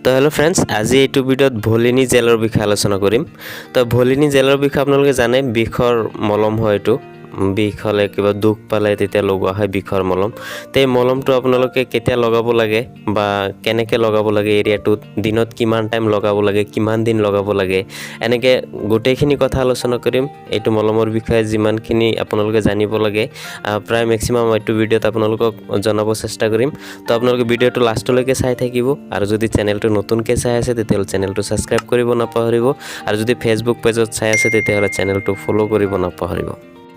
তো hello' friends, আজি এইটো ভিডিঅ'ত ভলিনী জেলৰ বিষয়ে আলোচনা কৰিম। তো ভলিনী জেলৰ বিষয়ে আপোনালোকে জানে, বিষৰ মলম হয় এইটো। বিষ হ'লে, কিবা দুখ পালে তেতিয়া লগোৱা হয় বিষৰ মলম। তো এই মলমটো আপোনালোকে কেতিয়া লগাব লাগে বা কেনেকৈ লগাব লাগে, এৰিয়াটোত দিনত কিমান টাইম লগাব লাগে, কিমান দিন লগাব লাগে, এনেকৈ গোটেইখিনি কথা আলোচনা কৰিম। এইটো মলমৰ বিষয়ে যিমানখিনি আপোনালোকে জানিব লাগে, প্ৰায় মেক্সিমাম এইটো ভিডিঅ'ত আপোনালোকক জনাব চেষ্টা কৰিম। তো আপোনালোকে ভিডিঅ'টো লাষ্টলৈকে চাই থাকিব আৰু যদি চেনেলটো নতুনকৈ চাই আছে, তেতিয়াহ'লে চেনেলটো ছাবস্ক্ৰাইব কৰিব নাপাহৰিব আৰু যদি ফেচবুক পেজত চাই আছে, তেতিয়াহ'লে চেনেলটো ফ'ল' কৰিব নাপাহৰিব।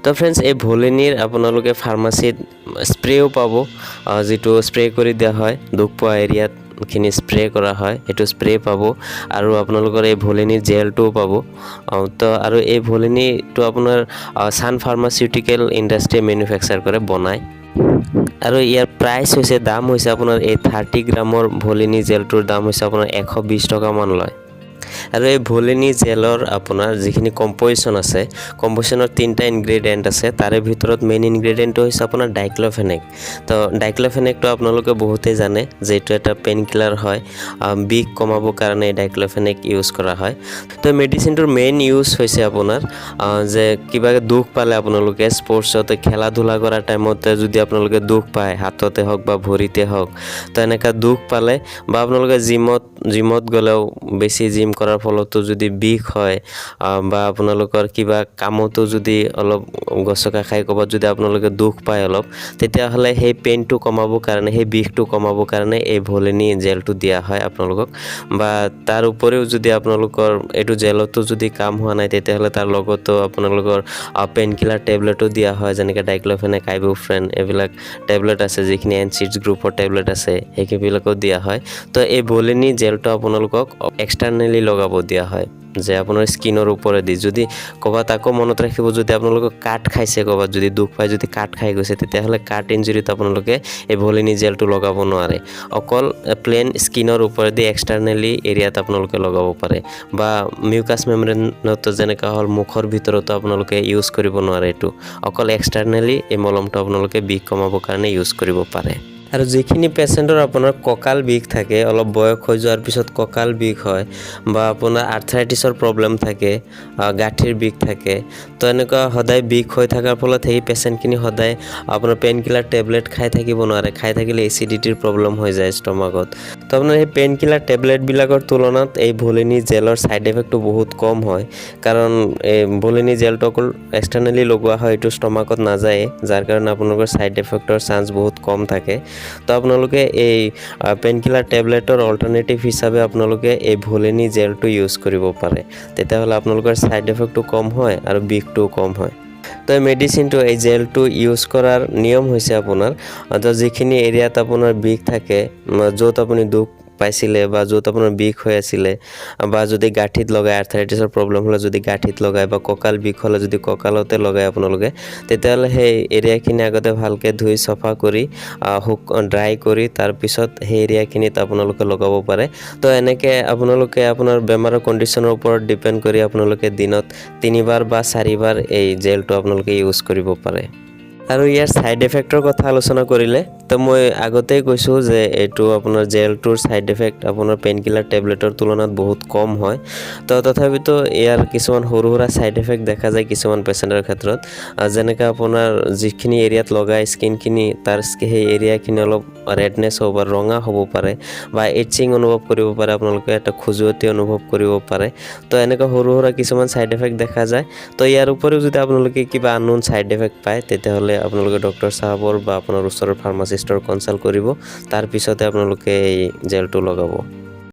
তো ফ্ৰেণ্ডছ, এই ভলিনীৰ আপোনালোকে ফাৰ্মাচীত স্প্ৰেও পাব, যিটো স্প্ৰে কৰি দিয়া হয়, দুখ পোৱা এৰিয়াতখিনি স্প্ৰে কৰা হয়, সেইটো স্প্ৰে পাব আৰু আপোনালোকৰ এই ভলিনীৰ জেলটোও পাব। তো আৰু এই ভলিনীটো আপোনাৰ ছান ফাৰ্মাচিউটিকেল ইণ্ডাষ্ট্ৰীয়ে মেনুফেকচাৰ কৰে, বনায়। আৰু ইয়াৰ প্ৰাইচ হৈছে, দাম হৈছে আপোনাৰ এই 30 গ্ৰামৰ ভলিনী জেলটোৰ দাম হৈছে আপোনাৰ 120 টকামান লয়। আৰু এই ভলিনী জেলৰ আপোনাৰ যিখিনি কম্পজিশ্যন আছে, কম্পজিশ্যনৰ তিনিটা ইনগ্ৰেডিয়েণ্ট আছে। তাৰে ভিতৰত মেইন ইনগ্ৰেডিয়েণ্টটো হৈছে আপোনাৰ ডাইক্ল'ফেনেক। তো ডাইক্ল'ফেনেকটো আপোনালোকে বহুতেই জানে যে এইটো এটা পেইন কিলাৰ হয়। বিষ কমাবৰ কাৰণে এই ডাইক্ল'ফেনেক ইউজ কৰা হয়। তো মেডিচিনটোৰ মেইন ইউজ হৈছে আপোনাৰ যে কিবা দুখ পালে আপোনালোকে স্পৰ্টছতে খেলা ধূলা কৰা টাইমতে যদি আপোনালোকে দুখ পায়, হাততে হওক বা ভৰিতে হওক, তো এনেকুৱা দুখ পালে বা আপোনালোকে জিমত গ'লেও বেছি জিম কৰাৰ ফলতো যদি বিষ হয় বা আপোনালোকৰ কিবা কামতো যদি অলপ গচকা খাই ক'ৰবাত যদি আপোনালোকে দুখ পায় অলপ, তেতিয়াহ'লে সেই পেইনটো কমাবৰ কাৰণে, সেই বিষটো কমাবৰ কাৰণে এই ভলিনী জেলটো দিয়া হয় আপোনালোকক। বা তাৰ উপৰিও যদি আপোনালোকৰ এইটো জেলতো যদি কাম হোৱা নাই, তেতিয়াহ'লে তাৰ লগতো আপোনালোকৰ পেইন কিলাৰ টেবলেটো দিয়া হয়, যেনেকৈ ডাইক্ল'ফেনেক, আইবুপ্ৰফেন, এইবিলাক টেবলেট আছে, যিখিনি এনচিডছ গ্ৰুপৰ টেবলেট আছে, সেইবিলাকো দিয়া হয়। তো এই ভলিনী জেলটো আপোনালোকক এক্সটাৰ্নেলি লগাব দিয়া হয়, যে আপোনাৰ স্কিনৰ ওপৰেদি যদি ক'ৰবাত, আকৌ মনত ৰাখিব, যদি আপোনালোকে কাট খাইছে, ক'ৰবাত যদি দুখ পাই যদি কাট খাই গৈছে, তেতিয়াহ'লে কাট ইঞ্জুৰিত আপোনালোকে এই ভলিনী জেলটো লগাব নোৱাৰে। অকল প্লেইন স্কিনৰ ওপৰেদি এক্সটাৰ্নেলি এৰিয়াত আপোনালোকে লগাব পাৰে বা মিউকাছ মেমব্ৰেনত, যেনেকুৱা হ'ল মুখৰ ভিতৰতো আপোনালোকে ইউজ কৰিব নোৱাৰে এইটো। অকল এক্সটাৰ্নেলি এই মলমটো আপোনালোকে বিষ কমাবৰ কাৰণে ইউজ কৰিব পাৰে। আৰু যিখিনি পেচেণ্টৰ আপোনাৰ কঁকাল বিষ থাকে, অলপ বয়স হৈ যোৱাৰ পিছত কঁকাল বিষ হয় বা আপোনাৰ আৰ্থ্ৰাইটিছৰ প্ৰব্লেম থাকে, গাঁঠিৰ বিষ থাকে, তো এনেকুৱা সদায় বিষ হৈ থকাৰ ফলত সেই পেচেণ্টখিনি সদায় আপোনাৰ পেইন কিলাৰ টেবলেট খাই থাকিব নোৱাৰে। খাই থাকিলে এচিডিটিৰ প্ৰব্লেম হৈ যায় ষ্টমাকত। তো আপোনাৰ সেই পেইন কিলাৰ টেবলেটবিলাকৰ তুলনাত এই ভলিনী জেলৰ ছাইড এফেক্টটো বহুত কম হয়, কাৰণ এই ভলিনী জেলটো অকল এক্সটাৰ্নেলি লগোৱা হয়, এইটো ষ্টমাকত নাযায়, যাৰ কাৰণে আপোনালোকৰ ছাইড এফেক্টৰ চান্স বহুত কম থাকে। তো আপোনালোকে এই পেইন কিলাৰ টেবলেটৰ অল্টাৰনেটিভ হিচাপে আপোনালোকে এই ভলিনী জেলটো ইউজ কৰিব পাৰে। তেতিয়াহ'লে আপোনালোকৰ ছাইড এফেক্টটো কম হয় আৰু বিষটোও কম হয়। তো এই মেডিচিনটো, এই জেলটো ইউজ কৰাৰ নিয়ম হৈছে আপোনাৰ, তো যিখিনি এৰিয়াত আপোনাৰ বিষ থাকে, য'ত আপুনি দুখ পাইছিলে বা য'ত আপোনাৰ বিষ হৈ আছিলে, বা যদি গাঁঠিত লগায়, আৰ্থ্ৰাইটিছৰ প্ৰব্লেম হ'লে যদি গাঁঠিত লগায় বা কঁকাল বিষ হ'লে যদি কঁকালতে লগায় আপোনালোকে, তেতিয়াহ'লে সেই এৰিয়াখিনি আগতে ভালকৈ ধুই চফা কৰি ড্ৰাই কৰি তাৰপিছত সেই এৰিয়াখিনিত আপোনালোকে লগাব পাৰে। তো এনেকৈ আপোনালোকে আপোনাৰ বেমাৰৰ কণ্ডিশ্যনৰ ওপৰত ডিপেণ্ড কৰি আপোনালোকে দিনত তিনিবাৰ বা চাৰিবাৰ এই জেলটো আপোনালোকে ইউজ কৰিব পাৰে। আৰু ইয়াৰ ছাইড এফেক্টৰ কথা আলোচনা কৰিলে, তো মই আগতেই কৈছোঁ যে এইটো আপোনাৰ জেলটোৰ ছাইড এফেক্ট আপোনাৰ পেইন কিলাৰ টেবলেটৰ তুলনাত বহুত কম হয়। তো তথাপিতো ইয়াৰ কিছুমান সৰু সুৰা ছাইড এফেক্ট দেখা যায় কিছুমান পেচেণ্টৰ ক্ষেত্ৰত, যেনেকৈ আপোনাৰ যিখিনি এৰিয়াত লগাই স্কিনখিনি, তাৰ সেই এৰিয়াখিনি অলপ ৰেডনেছ হ'ব পাৰে, ৰঙা হ'ব পাৰে বা ইচিং অনুভৱ কৰিব পাৰে আপোনালোকে, এটা খজুৱতি অনুভৱ কৰিব পাৰে। তো এনেকুৱা সৰু সুৰা কিছুমান ছাইড এফেক্ট দেখা যায়। তো ইয়াৰ উপৰিও যদি আপোনালোকে কিবা আননোন ছাইড এফেক্ট পায়, তেতিয়াহ'লে আপোনালোকে ডক্টৰ চাহাবৰ বা আপোনাৰ ওচৰৰ ফাৰ্মাচিষ্টৰ কনচাল্ট কৰিব, তাৰপিছতে আপোনালোকে এই জেলটো লগাব।